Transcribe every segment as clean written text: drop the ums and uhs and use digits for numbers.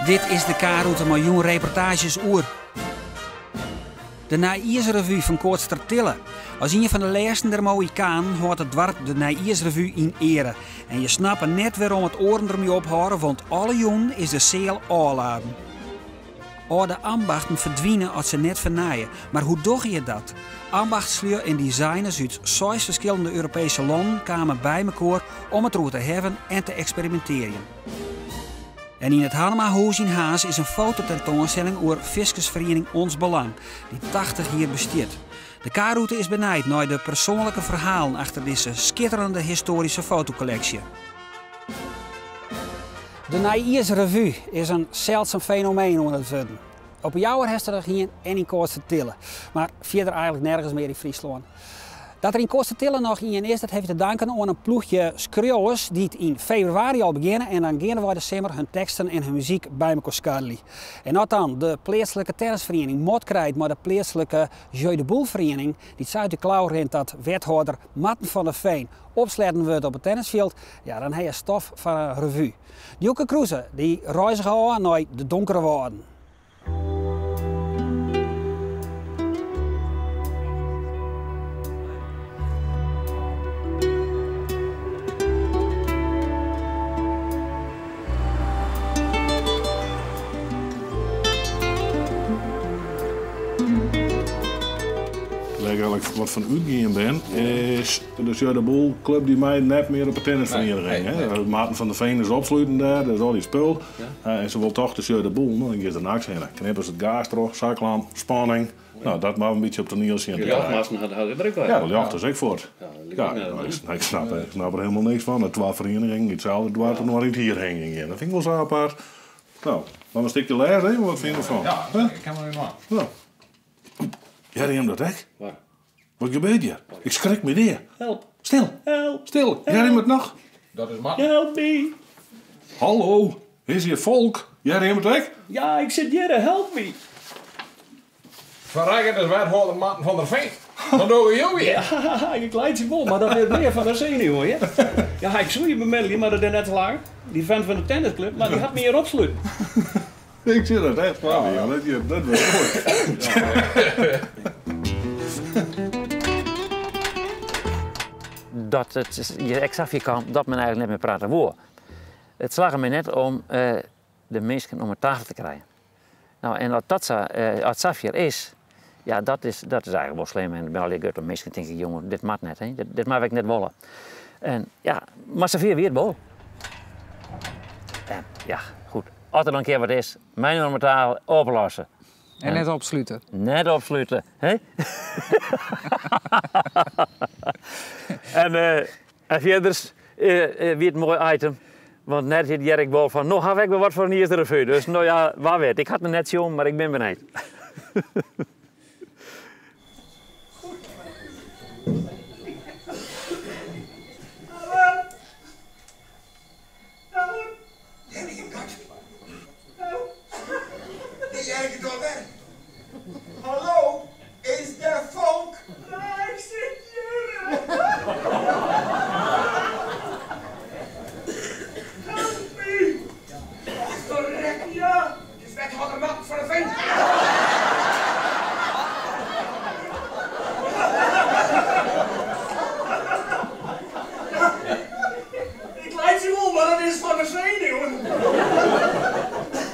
Dit is de K-rûte mei jûn reportaazjes oer de Nijjiersrevu fan Koatstertille. As ien fan de lêsten der Mohikanen hâldt it doarp de Nijjiersrevu yn eare. En je snappe net wêrom it oaren dermei ophâlde, want alle jûnen is de seal ôfladen. Alde ambachten ferdwine as se net fernije. Mar hoe dogge je dat? Ambachtslju en designers út seis ferskillende Europeeske lannen kamen by mekoar om it deroer te hawwen en te eksperimintearjen. En yn it Hannemahûs yn Harns is in fototentoanstelling oer fiskersferiening Ons Belang, dy't 80 jier bestiet. De K-rûte is benijd nei de persoanlike ferhalen achter dizze skitterende histoaryske fotokolleksje. De Nijjiersrevu is in seldsum fenomeen oan it wurden. Op 'e Jouwer hast der noch ien en yn Koatstertille, mar fierder eigenlik nergens mear yn Fryslân. Dat der yn Koatstertille noch ien is, dat heeft te danken oan in ploechje skriuwers dy't yn febrewaris al begjinne en dan geandewei de simmer hun teksten en hun muzyk by mekoar skarrelje. En as dan de pleatslike tennisferiening mot krijt mei de pleatslike Jeu de Boule-feriening, dy't sa út de klau rint dat wethâlder Marten van der Veen opsletten wurdt op it tennisfjild, ja, dan ha je stof foar in revu. Dieuwke Kroese dy reizge ôf nei de Donkere Wâlden. Wêr ik eigenlik wat fan útgien bin, is de Jeu de Boule klup dy mei net mear op de tennisferieniging. Hè. Marten van der Veen is opsluten dêr, dêr is al dy spul. En se wol toch de Jeu de Boule, dan giet der nachts hinne. Knippe se it gaas troch, zaklamp, spanning. No, dat moat in bytsje op toaniel sjen te De krijen. ljochtmasten hat er ek wei. Ja, de ljocht is ek fuort. Ja, ik snap der hielendal niks fan. Dat twa ferienigingen yn itselde doarp inoar yn it hier hingjen gean. Dat fyn ik wol sa apart. No, dan in stikje lêze even, wat fyn je derfan? Ja, ik kin wol even dwaan. No. Hearre jim dat ek? Wat? Wat gebeurt hjir? Ik skrik my dea. Help. Stil. Help. Stil. Hearre jim it noch? Dat is Marten. Help me. Hallo, is hjir folk? Hearre jim it ek? Ja, ik sit hjir, help me. Verrek, it is wethâlder Marten van der Veen. Wat dogge jo hjir? Ja, ik laitsje wol, mar dat is mear fan de senuwen, hear. Ja, ik soe je bemiddelje, mar dat is net slagge. Dy fan fan de tennisklub, mar dy hat my hjir opsluten. Ik sil it echt foar my, dat dat wurdt moai. Dat it hjir ek safier kaam dat men eigenlik net mear prate woe. It slagge my net om de minsken om 'e tafel te krijen. No, en as dat sa, as it safier is, ja, dat is, dat is eigenlik wol slim. En by allegear grutte minsken tink ik, jonge, dit moat net, hè. Dit, dit moatte wy ek net wolle. En ja, mar safier wie it wol. En ja, goed. As der dan in kear wat is, mei om 'e tafel oplosse. En net opslute. Net opslute, hè? En, en fierders wie it in moai item. Want net hear ik wol fan, no ha ik wer wat foar in jiersrevu. Dus no ja, wa wit. Ik ha it noch net sjoen, mar ik bin benijd. Hallo, is der folk? Ik sit hjir. Help my! Verrek, ja! It is wethâlder Marten van der Veen. Ik laitsje wol, mar dat is fan de senuwen.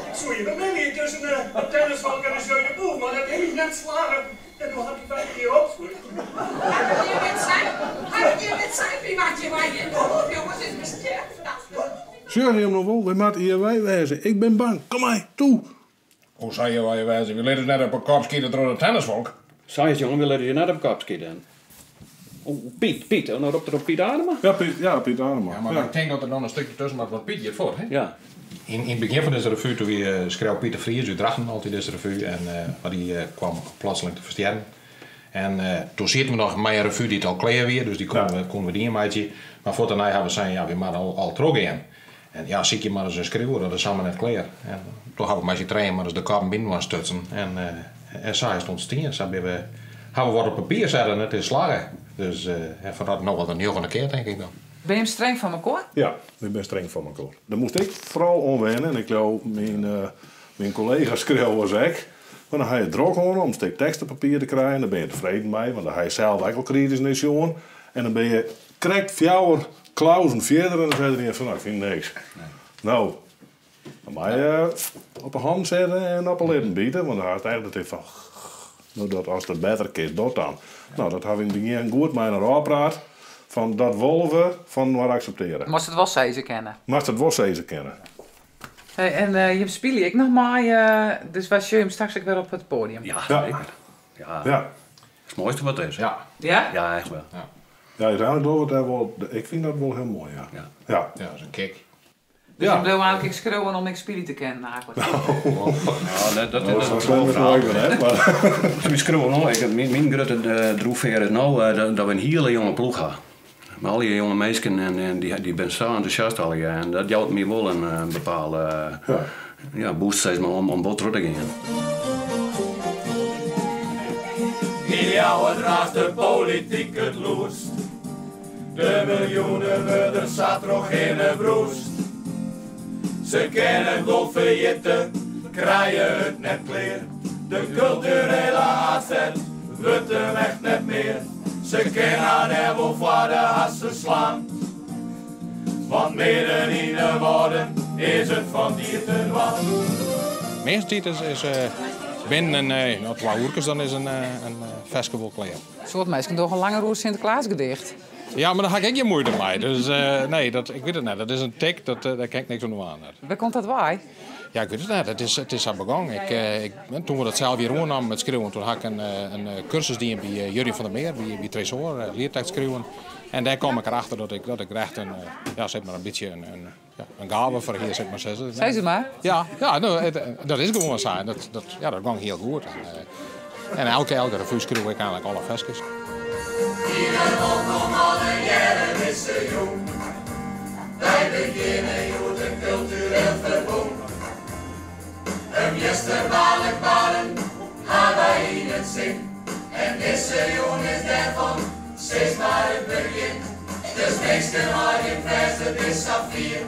Ik soe je bemiddelje tusken de tennisfalk en de Jeu de Boule, mar dat is net slagge. En doe hat dy my hjir opsluten. Hawwe jim net sein, hawwe jim net sein, wy moatte hjir wei? Oh, jonges, is bestjerd. Sjoch jim no wol, wy moatte hjir wei wêze. Ik bin bang. Kom mei, toe. Hoe sei je wei wêze? Wy litte ús net op 'e kop skite troch de tennisfolk. Sa is, jonge, wy litte je net op 'e kop skite. Oh, Piet, Piet, oh, no ropt er op Piet Adema? Ja, Piet, ja, Piet Adema. Ja, mar ik tink dat der dan in stikje tusken moat, want Piet giet fuort, hè? Ja. Yn it begjin fan dizze revu toen wie skreau Piet de Vries út Drachten altyd dizze revu en mar dy kwam plotseling te ferstjerren. En toen sieten we noch mei in revu dy't al klear wie, dus dy koenen we, koenen we dien meitsje. Mar fuort dêrnei hawwe we sein, ja, wy moatte al, al trochgean. En ja, sykje mar ris in skriuwer, dat is samar net klear. En toen hawwe we mei syn trijen mar ris de koppen byinoar stutsen en en sa is it ûntstien. Sa binne we, hawwe we wat op papier set en it is slagge. Dus en foar dat no al de njoggende kear tink ik dan. Binne jim streng foar mekoar? Ja, ik bin streng foar mekoar. Dêr moast ik foaral oan wenne en ik leau myn, eh, myn kollega-skriuwers ek. Want dan ha je it drok oan om in stik tekst op papier te krijen. Dêr binne je tefreden mei, want dan ha je sels ek al kritysk nei sjoen. En dan binne je krekt fjouwer klauzen fierder en dan seit der ien fan, no, ik fyn niks. No, dan meie je op 'e hannen sitte en op 'e lippen bite, want dan hast echt it idee fan, no, dat ast it better kinst, doch dan. No, dat ha we yn it begjin goed mei inoar ôfpraat, fan dat wolle we fan inoar akseptearje. Moatst it wol sizze kinne. Moatst it wol sizze kinne. Hey, en uh, jim spylje ek noch mei, uh, dus wy sjogge jim straks ek wer op it poadium. Ja, seker. Ja. Ja. It moaiste wat der is. Ja. Ja? Ja, echt wol. Ja. Ja, úteinlik dogge we it dêr wol. Ik fyn dat wol hiel moai, ja. Ja. Ja. Ja, dat is in kick. Dus jim bliuwe eigentlik ek skriuwen om ek spylje te kinnen eigentlik. Ja, dat, dat, No, dat sa is slim wol is it no ek wer net, mar. Wy skriuwe no, ik, myn, myn grutte driuwfear is no dat, dat we in hiele jonge ploech ha. Mei al dy jonge minsken en, en dy, dy binne sa entûsjast allegear. En dat jout my wol in bepaalde ja, boost sis mar, om, om wol troch te gean. Yn Ljouwert raast de polityk it lûdst. De miljoenen wurde der sa trochhinne brûsd. Se kinne it wol ferjitte, krije it net klear. De kulturele haadstêd wurdt him echt net mear. Se kinne har dêr wol foar de hassen slaan. Want midden yn de Wâlden is it fan dier te dwaan. Meastentiid is, is binnen in, no, twa oerkes dan is in, in ferske wol klear. In soad minsken dogge langer oer Sinteklaasgedicht. Ja, mar dêr ha ik ek gjin muoite mei. Dus nee, dat, ik wit it net. Dat is in tik, dat, dêr kin ik niks oan dwaan. Wêr komt dat wei? Ja, ik wit it net. It is sa begong. Ik, ik, toen we dat sels hjir oernamen met skriuwen, toen ha ik in, in kursus dien by Jurjen van der Meer, by, by Tresoar, liettekst skriuwen. En dêr kom ik erachter dat ik, dat ik echt in, ja, sis mar in bytsje in, in, ja, in gave foar hie, sis mar sizze. Sis it mar. Ja, ja no, it, dat is gewoan sa. En dat, dat, ja, dat gong hiel goed. En, en elke, elke revu skriuw ik eigentlik alle ferskes. Ieder wolkom allegearre dizze jûn. Wy begjinne hjoed in kultureel ferbûn. In bjusterbaarlik barren ha wy yn it sin. En dizze jûn is dêrfan sis mar it begjin. Dus minsken hâld jim fêst, it is safier.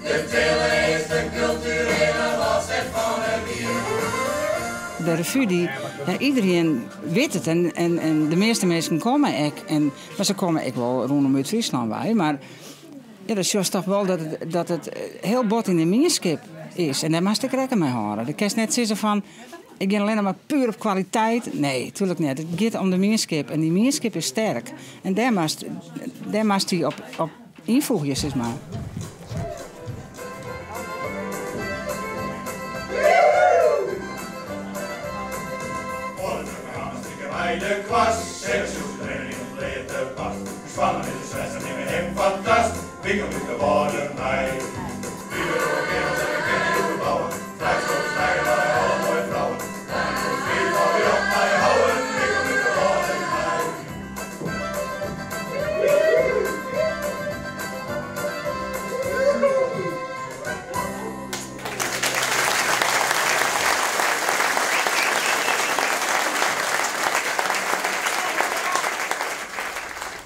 De Tille is de kulturele haadstêd fan 'e wiereld. De revu dy, ja, iderien wit it en, en, en de measte minsken komme ek. En, mar se komme ek wol rûnom út Fryslân wei. Mar ja, dan sjochst toch wol dat it, dat it hiel bot yn de mienskip is. En dêr moatst ek rekken mei hâlde. Do kinst net sizze fan, ik gean allinnich mar puer op kwaliteit. Nee, tuerlik net. It giet om de mienskip en dy mienskip is sterk. En dêr moatst, dêr moatst dy op, op ynfoegje, sis mar.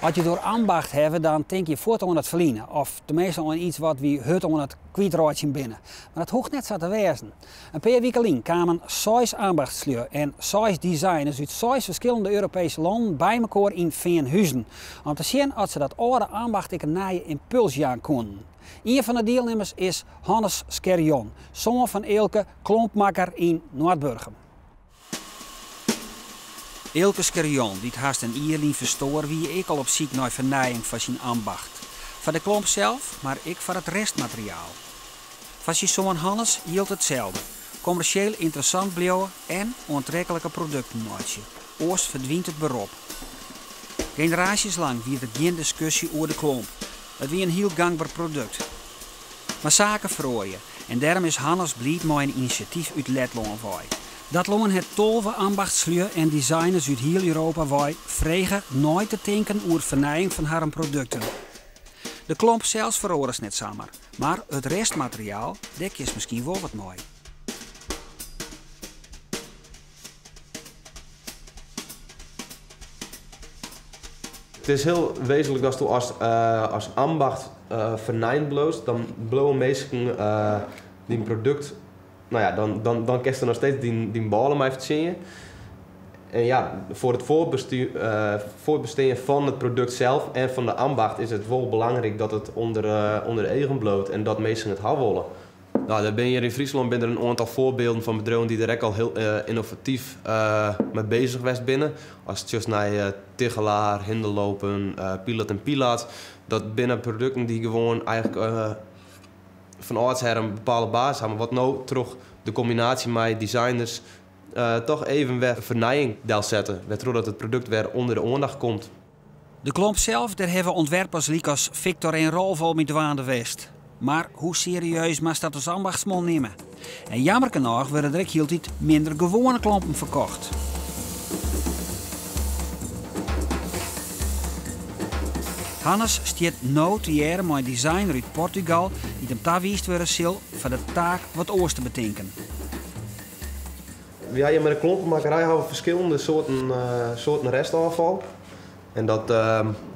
As je it oer ambacht hawwe, dan tinke je fuort oan it ferline. Of teminsten oan iets wat wy hurd oan it kwytreitsjen binne. Mar dat hoecht net sa te wêzen. In pear wike lyn kamen seis ambachtslju en seis designers út seis ferskillende Europeeske lannen by mekoar yn Feanhuzen om te sjen oft se dat âlde ambacht ek in nije ympuls jaan koenen. Ien fan de dielnimmers is Hannes Scherjon, soan fan Eelke, klompmakker yn Noardburgum. Eelke Scherjon, dy't hast in jier lyn ferstoar, wie ek al op syk nei fernijing foar syn ambacht. Foar de klomp sels, mar ek foar it restmateriaal. Foar syn soan Hannes jildt itselde, kommersjeel ynteressant bliuwe en oantreklike produkten meitsje. Oars ferdwynt it berop. Generaasjes lang wie der gjin diskusje oer de klomp. It wie in hiel gangber produkt. Mar saken feroarje en dêrom is Hannes bliid mei in inisjatyf út Letlân wei. Dat lân hat 12 ambachtslju en designers út hiel Europa wei frege nei te tinken oer fernijing fan harren produkten. De klomp sels feroaret net samar, mar it restmateriaal, dêr kinst miskien wol wat mei. It is hiel wêzentlik datsto as, as ambacht fernijend bliuwst, dan bliuwe minsken dyn produkt, no ja, dan, dan, dan kinst der noch steeds dyn, dyn bôle mei fertsjinje. En ja, foar it fuortbestean fan it produkt sels en fan de ambacht is it wol belangryk dat it ûnder, ûnder de eagen bliuwt en dat minsken it ha wolle. No, der binne hjir yn Fryslân binne der in oantal foarbylden fan bedriuwen dy't der ek al hiel ynnovatyf mei bezich west binne. Ast sjochst nei Tichelaar, Hindeloopen, Pilot en Pilat, dat binne produkten dy't gewoan eigentlik fan âldsher in bepaalde basis ha, mar wat no troch de kombinaasje mei designers toch even wer fernijing delsette, wêrtroch dat it produkt wer ûnder de oandacht komt. De klomp sels, dêr hawwe ûntwerpers lykas Victor en Rolf al mei dwaande west. Mar hoe serieus moatst dat as ambachtsman nimme? En jammerkernôch wurde der ek hieltyd minder gewoane klompen ferkocht. Hannes stiet no tegearre mei in designer út Portugal dy't him tawiisd wurde sil foar de taak wat oars te betinken. Wy ha hjir mei de klompenmakkerij hawwe we ferskillende soarten, soarten restôffal. En dat,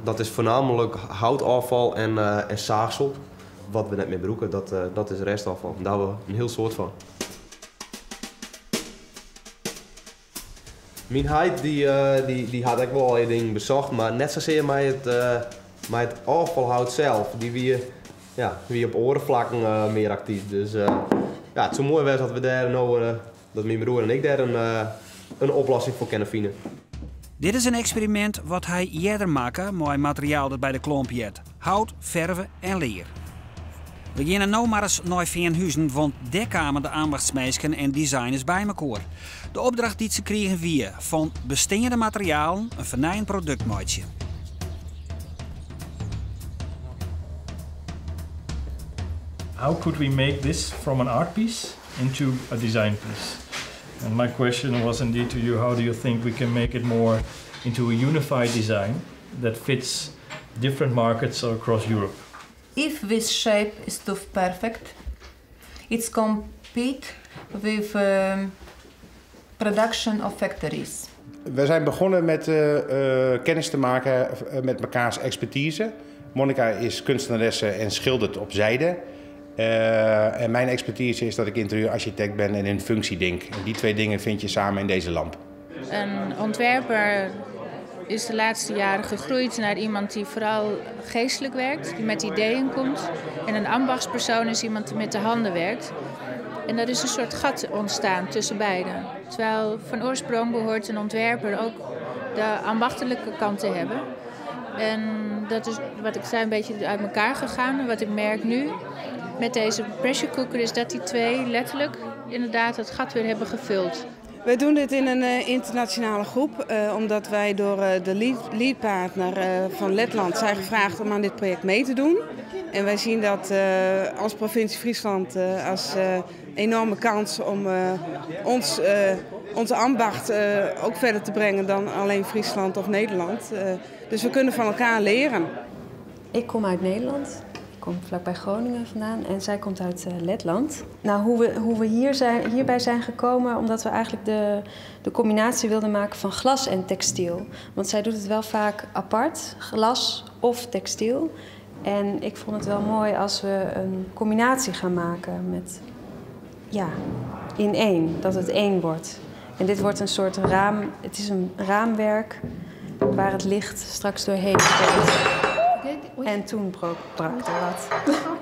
dat is foarnaamlik houtôffal en, en saagsel. Wat we net mear brûke, dat, dat is restôffal. Dêr hawwe we in hiel soad fan. Myn heit dy, dy, dy hat ek wol allegear dingen besocht, mar net sasear mei it, mei it ôffalhout sels. Dy wie, ja, wie op oare flakken mear aktyf. Dus ja, it soe moai wêze as we dêr no, dat myn broer en ik dêr in, in oplossing foar kinne fine. Dit is in eksperimint wat hy earder makke mei materiaal dat by de klomp heart, hout, ferve en lear. We geane no mar ris nei Feanhuzen, want dêr kamen de ambachtsminsken en designers by mekoar. De opdracht dy't se krigen wie fan besteande materialen in fernijend produkt meitsje. How could we make this from an art piece into a design piece? And my question was indeed to you, how do you think we can make it more into a unified design that fits different markets across Europe? If this shape is too perfect, it's compete with um, production of factories. We zijn begonnen met uh, kennis te maken eh, met mekaars expertise. Monica is kunstenaresse en schildert op zijde. Uh, en mijn expertise is dat ik interieurarchitect ben en in functie denk. En die twee dingen vind je samen in deze lamp. Een ontwerper is de laatste jaren gegroeid naar iemand die vooral geestelijk werkt, die met ideeën komt. En een ambachtspersoon is iemand die met de handen werkt. En dat is een soort gat ontstaan tussen beiden. Terwijl van oorsprong behoort een ontwerper ook de ambachtelijke kant te hebben. En dat is wat ik zei een beetje uit elkaar gegaan. Wat ik merk nu met deze pressure cooker is dat die twee letterlijk inderdaad het gat weer hebben gevuld. Wij doen dit in een eh, internationale groep, eh, omdat wij door eh, de lead, leadpartner van Letland zijn gevraagd om aan dit project mee te doen. En wij zien dat als provincie Friesland als enorme kans om ons, onze ambacht ook verder te brengen dan alleen Friesland of Nederland. dus we kunnen van elkaar leren. Ik kom uit Nederland. Ik kom vlakbij Groningen vandaan en zij komt uit eh, Letland. Nou, hoe we, hoe we hier zijn, hierbij zijn gekomen, omdat we eigenlijk de, de combinatie wilden maken van glas en textiel. Want zij doet het wel vaak apart, glas of textiel. En ik vond het wel mooi als we een combinatie gaan maken met, ja, in één, dat het één wordt. En dit wordt een soort raam, het is een raamwerk waar het licht straks doorheen komt. En toen brak, brak er wat.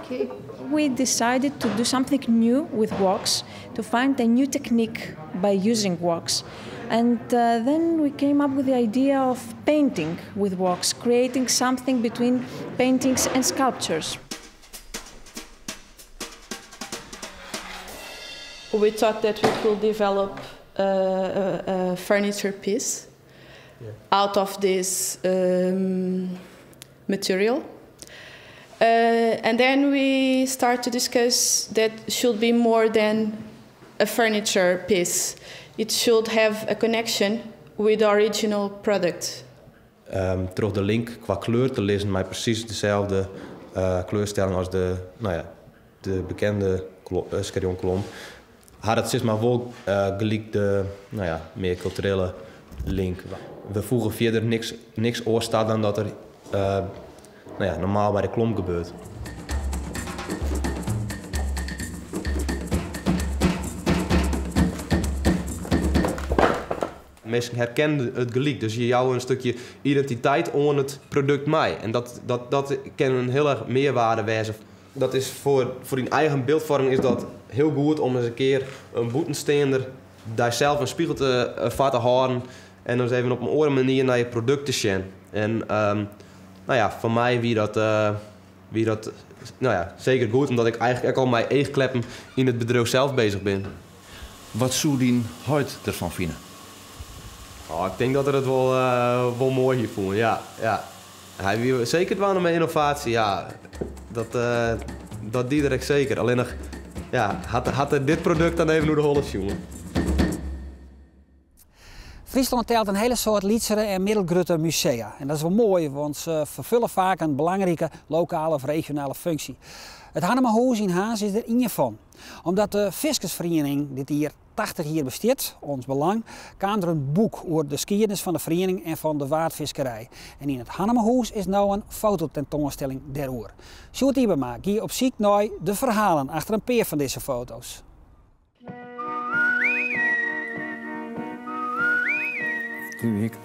Okay. We decided to do something new with wax, to find a new technique by using wax. And uh, then we came up with the idea of painting with wax, creating something between paintings and sculptures. We thought that we could develop a, a, a furniture piece yeah. out of this um, material. Uh, and then we start to discuss that should be more than a furniture piece. It should have a connection with the original product. Um, troch de link kwa kleur te lizzen mei presys deselde uh, kleurstelling as de, no ja, de bekende uh, skerjonklomp, hat it sis mar wol uh, gelyk de no ja, mear kulturele link. We voegen verder niks, niks oars ta dan dat er nou ja, normaal bij de klomp gebeurt. Mensen herkennen het gelijk, dus je jouw een stukje identiteit oan het product mei. En dat, dat, dat kan een heel erg meerwaarde wezen. Dat is voor je eigen beeldvorming is dat heel goed om eens een keer een bûtensteander daar zelf een spiegel te foar te hâlden en dan eens even op een oare manier naar je product te sjen. En nou ja, voor mij wie dat nou ja, zeker goed, omdat ik eigenlijk ook al mijn eegkleppen in het bedrijf zelf bezig ben. Wat zou dyn heit derfan fine? Oh, ik denk dat er het wel mooi hier voelt. Ja, ja. Hij wil zeker wel met innovatie, ja. Dat die er zeker. Alleen nog, ja, had er dit product dan even door de holle jongen. Fryslân telt een hele soort lytsere en middelgrutte musea. En dat is wel mooi, want ze vervullen vaak een belangrijke lokale of regionale functie. Het Hannemahûs yn Harns is der ien fan. Omdat de Fiskersferiening dit jier 80 jier bestiet, Ons Belang, kaam der in boek oer de skiednis fan de feriening en fan de waadfiskerij. En yn it Hannemahûs is no in fototentoanstelling dêroer. Sjoerd Ybema gie op syk nei de ferhalen achter in pear fan dizze foto's.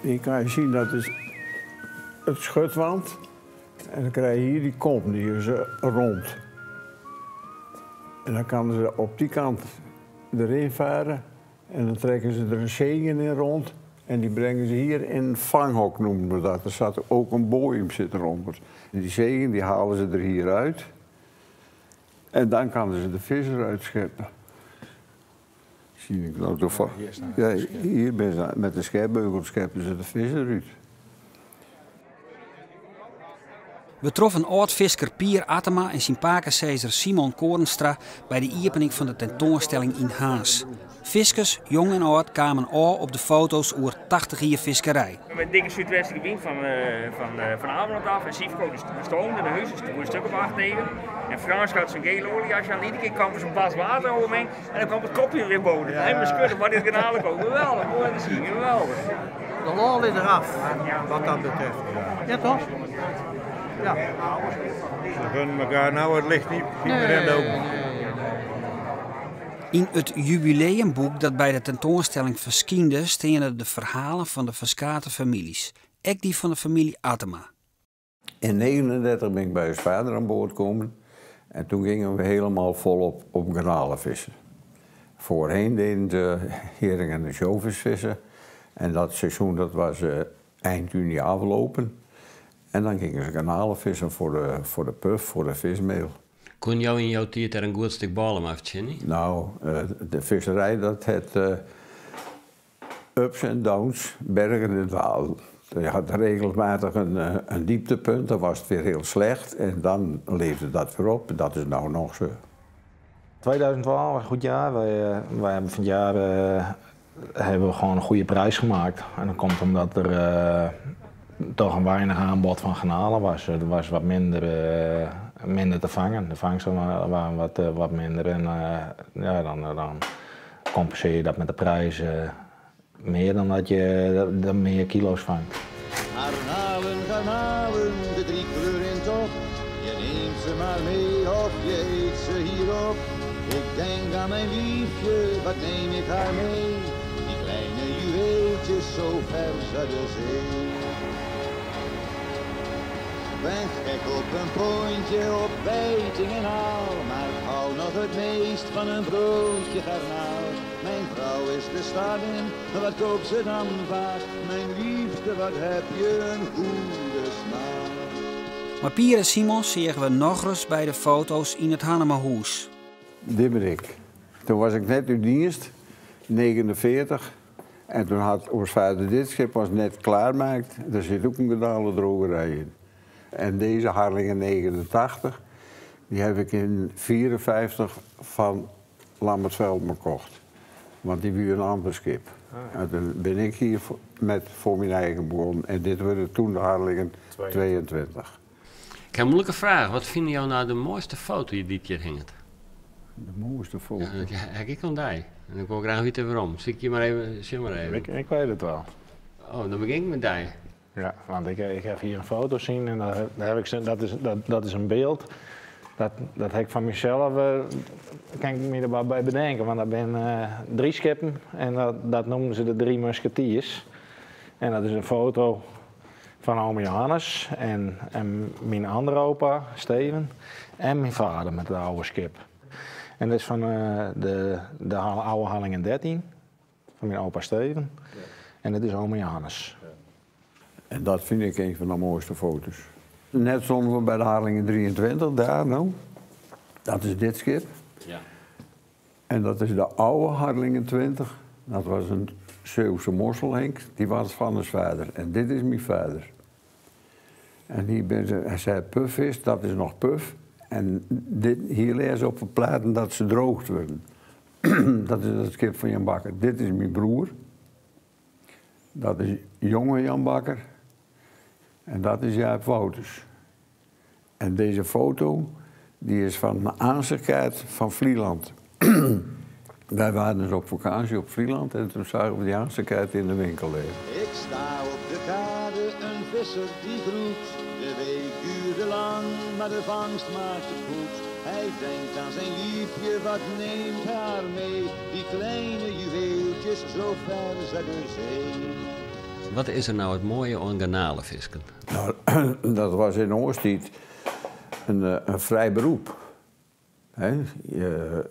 Hier kan je zien, dat is het schutwand. En dan krijg je hier die kom, die is rond. En dan kan ze op die kant erin varen. En dan trekken ze er een zegen in rond. En die brengen ze hier in een vanghok, noemen we dat. Er staat ook een boeim zit eronder. En die zegen die halen ze er hier uit. En dan kan ze de vis eruit scheppen. Zie ik nou toevallig. Hier staat Ja, de schep. hier ben ze, met de schepbeugel scheppen ze de vis eruit. We troffen âld-fisker Pier Attema en syn pakesizzer Simon Korenstra by de iepening fan de tentoanstelling yn Harns. Fiskers, jong en âld, kamen ôf op de foto's oer 80 jier fiskerij. Met dikke súdwestlike wyn fan Ameland af en Siefko de stoomde de huis, dus een stuk op 8, 9. En Frans had zijn gele oliejas aan, iedere keer kwam er zo'n bas water over me en dan kwam het kopje weer boven. Ja. En we schudden, maar dit kanaal ook. Geweldig, mooi te zien, geweldig. De lol is eraf, wat dat betreft. Ja, toch? Ja. Ze gunnen elkaar nou het licht niet meer in de ogen. In het jubileumboek dat bij de tentoonstelling verscheen, stonden de verhalen van de verskate families. Ook die van de familie Attema. In 39 ben ik bij ons vader aan boord gekomen. En toen gingen we helemaal volop op garnalen vissen. Voorheen deden ze hering en de sjouwvis vissen. En dat seizoen dat was eind juni afgelopen. En dan gingen ze garnalen vissen voor de puf, voor de vismeel. Kon jou in jouw tijd er een goed stuk balen af, Jenny? De visserij dat het ups en downs, bergen en dalen. Je had regelmatig een dieptepunt, dan was het weer heel slecht en dan leefde dat weer op. Dat is nou nog zo. 2012 was een goed jaar. Wij hebben van het jaar hebben we gewoon een goede prijs gemaakt. En dat komt omdat er toch een weinig aanbod van garnalen was. Er was wat minder te vangen. De vangsten waren wat minder en dan compenseer je dat met de prijs meer dan dat je dan meer kilo's vangt. Garnalen, garnalen, de drie kleuren in tocht. Je neemt ze maar mee of je eet ze hierop. Ik denk aan mijn liefje, wat neem ik haar mee? Die kleine juweeltjes zo vers uit de zee. Ben gek op een pontje, op wijting en al, maar ik hou nog het meest van een broodje garnaal. Mijn vrouw is de stad in, wat koopt ze dan vaak? Mijn liefde, wat heb je een goede smaak. Maar Pier en Simon zagen we nog eens bij de foto's in het Hannemahûs. Dit ben ik. Toen was ik net in dienst, 49. En toen had ons vader dit schip was net klaarmaakt. Daar zit ook een gedalen drogerij in. En deze Harlingen 89, die heb ik in 54 van Lambertveld gekocht. Want die huurde een ander schip. En toen ben ik hier met voor mijn eigen begonnen. En dit werden toen de Harlingen 22. Ik heb een moeilijke vraag. Wat vinden jou nou de mooiste foto die dit keer hangt? De mooiste foto? Ja, dat heb ik al daar. En ik wil graag weten waarom. Zie ik je maar even, zie maar even. Ik weet het wel. Oh, dan begjin ik mei dy. Ja, want ik, ik heb hier een foto zien en daar, daar heb ik, dat, is, dat, dat is een beeld. Dat, dat heb ik van mezelf, uh, kan ik me er bij bedenken. Want dat zijn uh, drie skippen en dat, dat noemden ze de drie musketiers. En dat is een foto van ome Johannes en, en mijn andere opa, Steven, en mijn vader met de oude skip. En dat is van uh, de, de oude Harlingen 13, van mijn opa Steven. Ja. En dat is ome Johannes. Ja. En dat vind ik een van de mooiste foto's. Net stonden we bij de Harlingen 23, daar nou. Dat is dit schip. Ja. En dat is de oude Harlingen 20. Dat was een Zeeuwse mosselhenk, die was van de vader. En dit is mijn vader. En hier ben ze, hij zei puf is, dat is nog puf. En dit, hier lezen ze op de platen dat ze droogd worden. dat is het schip van Jan Bakker. Dit is mijn broer. Dat is jonge Jan Bakker. En dat is Jaap Wouters. En deze foto die is van de aanzichtkaart van Vlieland. Wij waren dus op vakantie op Vlieland en toen zagen we die aanzichtkaart in de winkel liggen. Ik sta op de kade, een visser die groet. De week duurde lang, maar de vangst maakt het goed. Hij denkt aan zijn liefje, wat neemt haar mee? Die kleine juweeltjes, zo ver zij de zee. Wat is er nou het mooie aan garnalenvisken? Nou, dat was in Oorstiet een, eh, een vrij beroep. He, je,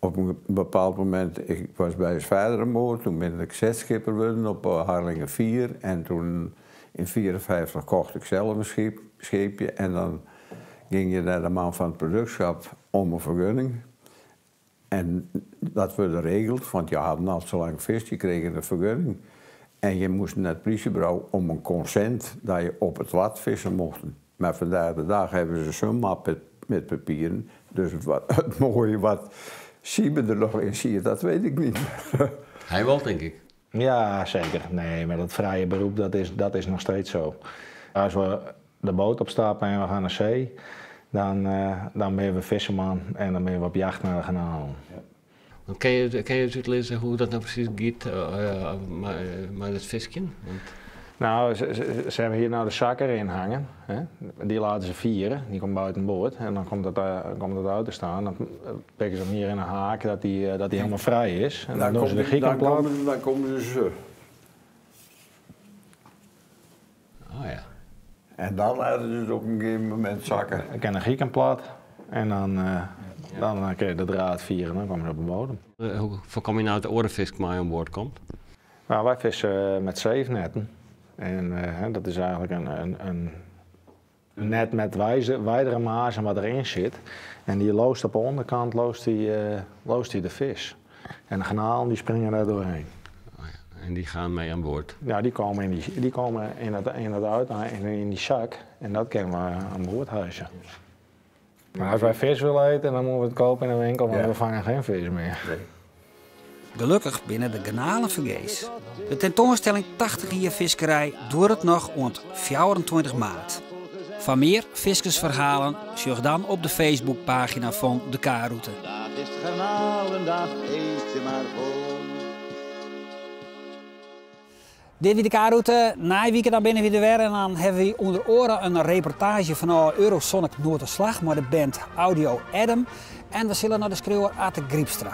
op een bepaald moment, ik was bij vader aan boord, toen ben ik zetschipper geworden op eh, Harlingen 4. En toen in 54 kocht ik zelf een schip, scheepje en dan ging je naar de man van het productschap om een vergunning. En dat werd geregeld, want je had al zo lang vis, je kreeg een vergunning. En je moest naar het politiebureau om een consent dat je op het wat vissen mocht. Maar vandaag de dag hebben ze zo'n map met, met papieren. Dus wat, het mooie wat zien we er nog in zie je, dat weet ik niet. Hij wel, denk ik. Ja, zeker. Nee, maar dat vrije beroep, dat is, dat is nog steeds zo. Als we de boot opstappen en we gaan naar zee, dan, uh, dan ben we visserman en dan ben we op jacht naar de garnalen. Ja. Kun je, kun je het uitlezen hoe dat nou precies gaat uh, maar, maar het visje? Want... Nou, ze, ze, ze, hebben hier nou de zak erin hangen. Hè? Die laten ze vieren, die komt buiten boord. En dan komt dat, uh, komt dat uit te staan. Dan pikken ze hem hier in een haak dat die, dat die helemaal vrij is. En dan, dan doen ze de giek dan, komen, dan komen ze zo. Oh ja. En dan laten ze het op een gegeven moment zakken. Ik ken een giekenplat en dan, uh, dan kun je de draad vieren en dan kom je op de bodem. Uh, hoe voorkom je nou dat de orenvis maar aan boord komt? Nou, wij vissen met zeefnetten. En uh, dat is eigenlijk een, een, een net met wijze, wijdere mazen wat erin zit. En die loost op de onderkant loost die, uh, loost die de vis. En de garnalen die springen daar doorheen. Oh ja. En die gaan mee aan boord? Ja, die komen in, die, die komen in het, in het uit, in, in die zak. En dat kunnen we aan boord hijsen. Maar als wij vis willen eten, dan moeten we het kopen in de winkel, want ja. we vangen geen vis meer. Nee. Gelukkig binnen de garnalen vergees. De tentoonstelling 80 jaar viskerij door het nog rond 24 maart. Van meer viskersverhalen zoek dan op de Facebookpagina van de K-route. Dat is garnalendag, eet je maar vol. Dit wie de K-route, na weekend dan binnen we er weer en dan hebben we onder oren een reportage van Eurosonic Noorderslag met de band Audio Adam. En we zullen naar de schreeuwer Ate Griepstra.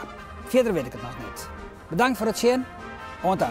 Verder weet ik het nog niet. Bedankt voor het zien. En dan.